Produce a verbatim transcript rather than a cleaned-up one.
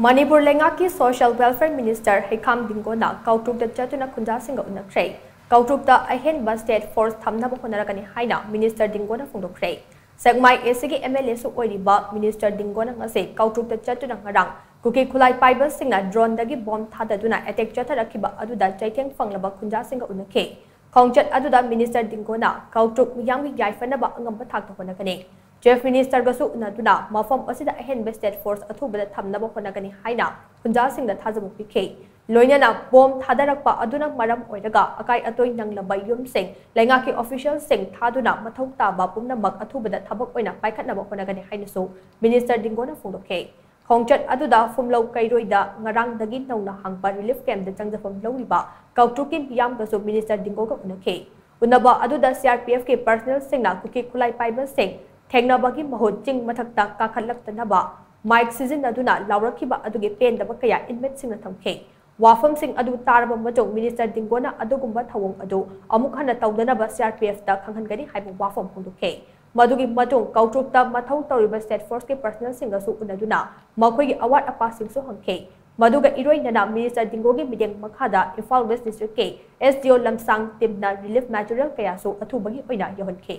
ꯃꯅꯤꯄꯨꯔ ꯂꯩꯉꯥꯛꯀꯤ Social Welfare Minister ꯍꯩꯈꯥꯝ ꯗꯤꯡꯒꯣꯅ ꯀꯥꯎꯇ꯭ꯔꯨꯛꯇ ꯆꯠꯇꯨꯅ ꯈꯨꯟꯖꯥꯁꯤꯡꯒ ꯎꯅꯈ꯭ꯔꯦ꯫ ꯀꯥꯎꯇ꯭ꯔꯨꯛꯇ ꯑꯍꯦꯟꯕ State Force ꯊꯝꯅꯕ ꯍꯣꯠꯅꯔꯛꯀꯅꯤ ꯍꯥꯏꯅ Minister ꯗꯤꯡꯒꯣꯅ ꯐꯣꯡꯗꯣꯛꯈ꯭ꯔꯦ꯫ ꯁꯦꯛꯃꯥꯏ ACꯒꯤ MLAꯁꯨ ꯑꯣꯏꯔꯤꯕ Minister ꯗꯤꯡꯒꯣꯅ ꯉꯁꯤ ꯀꯥꯎꯇ꯭ꯔꯨꯛꯇ ꯆꯠꯇꯨꯅ ꯉꯔꯥꯡ ꯀꯨꯀꯤ ꯈꯨꯠꯂꯥꯏ ꯄꯥꯏꯕꯁꯤꯡꯅ droneꯗꯒꯤ bomb ꯊꯥꯗꯗꯨꯅ attack ꯆꯠꯊꯔꯛꯈꯤꯕ ꯑꯗꯨꯗ ꯆꯩꯊꯦꯡ ꯐꯪꯂꯕ ꯈꯨꯟꯖꯥꯁꯤꯡꯒ ꯎꯅꯈꯤ꯫ ꯈꯣꯡꯆꯠ ꯑꯗꯨꯗ Minister ꯗꯤꯡꯒꯣꯅ ꯀꯥꯎꯇ꯭ꯔꯨꯛ ꯃꯤꯌꯥꯝꯒꯤ ꯌꯥꯏꯐꯅꯕ ꯑꯉꯝꯕ ꯊꯥꯛꯇ ꯍꯣꯠꯅꯒꯅꯤ꯫ Chief Ministerꯒꯁꯨ ꯎꯅꯗꯨꯅ ꯃꯐꯝ ꯑꯁꯤꯗ ꯑꯍꯦꯟꯕ State Force ꯑꯊꯨꯕꯗ ꯊꯝꯅꯕ ꯍꯣꯠꯅꯒꯅꯤ ꯍꯥꯏꯅ ꯈꯨꯟꯖꯥꯁꯤꯡꯗ ꯊꯥꯖꯕ ꯄꯤꯈꯤ꯫ ꯂꯣꯏꯅꯅ bomb ꯊꯥꯗꯔꯛꯄ ꯑꯗꯨꯅ ꯃꯔꯝ ꯑꯣꯏꯔꯒ ꯑꯀꯥꯏ ꯑꯇꯣꯏ ꯅꯪꯂꯕ ꯌꯨꯝꯁꯤꯡ ꯂꯩꯉꯥꯛꯀꯤ officialꯁꯤꯡ ꯊꯥꯗꯨꯅ ꯃꯊꯧ ꯇꯥꯕ ꯄꯨꯝꯅꯃꯛ ꯑꯊꯨꯕꯗ ꯊꯕꯛ ꯑꯣꯏꯅ ꯄꯥꯏꯈꯠꯅꯕ ꯍꯣꯠꯅꯒꯅꯤ ꯍꯥꯏꯅꯁꯨ Minister ꯗꯤꯡꯒꯣꯅ ꯐꯣꯡꯗꯣꯛꯈꯤ꯫ ꯈꯣꯡꯆꯠ ꯑꯗꯨꯗ ꯐꯨꯝꯂꯧ ꯀꯩꯔꯣꯏꯗ ꯉꯔꯥꯡꯗꯒꯤ ꯅꯧꯅ ꯍꯥꯡꯕ relief campꯇ ꯆꯪꯖꯐꯝ ꯂꯧꯔꯤꯕ ꯀꯥꯎꯇ꯭ꯔꯨꯛꯀꯤ ꯃꯤꯌꯥꯝꯒꯁꯨ Minister ꯗꯤꯡꯒꯣꯒ ꯎꯅꯈꯤ꯫ ꯎꯅꯕ ꯑꯗꯨꯗ CRPFꯀꯤ personnelꯁꯤꯡꯅ ꯀꯨꯀꯤ ꯈꯨꯠꯂꯥꯏ ꯄꯥꯏꯕꯁꯤꯡ ꯊꯦꯡꯅꯕꯒꯤ ꯃꯍꯨꯠ ꯆꯤꯡ ꯃꯊꯛꯇ ꯀꯥꯈꯠꯂꯛꯇꯅꯕ mic ꯁꯤꯖꯤꯟꯅꯗꯨꯅ ꯂꯥꯎꯔꯛꯈꯤꯕ ꯑꯗꯨꯒꯤ ꯄꯦꯟꯗꯕ ꯀꯌꯥ inmateꯁꯤꯡꯅ ꯊꯝꯈꯤ꯫ ꯋꯥꯐꯝꯁꯤꯡ ꯑꯗꯨ ꯇꯥꯔꯕ ꯃꯇꯨꯡ Minister ꯗꯤꯡꯒꯣꯅ ꯑꯗꯨꯒꯨꯝꯕ ꯊꯧꯑꯣꯡ ꯑꯗꯨ ꯑꯃꯨꯛ ꯍꯟꯅ ꯇꯧꯗꯅꯕ CRPFꯇ ꯈꯪꯍꯟꯒꯅꯤ ꯍꯥꯏꯕ ꯋꯥꯐꯝ ꯐꯣꯡꯗꯣꯛꯈꯤ꯫ ꯃꯗꯨꯒꯤ ꯃꯇꯨꯡ ꯀꯥꯎꯇ꯭ꯔꯨꯛꯇ ꯃꯊꯧ ꯇꯧꯔꯤꯕ State Forceꯀꯤ personnelꯁꯤꯡꯒꯁꯨ ꯎꯅꯗꯨꯅ ꯃꯈꯣꯏꯒꯤ ꯑꯋꯥꯠ ꯑꯄꯥꯁꯤꯡꯁꯨ ꯍꯪꯈꯤ꯫ ꯃꯗꯨꯒ ꯏꯔꯣꯏꯅꯅ Minister ꯗꯤꯡꯒꯣꯒꯤ ꯃꯤꯠꯌꯦꯡ ꯃꯈꯥꯗ ꯏꯝꯐꯥꯜ West Districtꯀꯤ SDO ꯂꯝꯁꯥꯡ teamꯅ relief material ꯀꯌꯥꯁꯨ ꯑꯊꯨꯕꯒꯤ ꯑꯣꯏꯅ ꯌꯧꯍꯟꯈꯤ꯫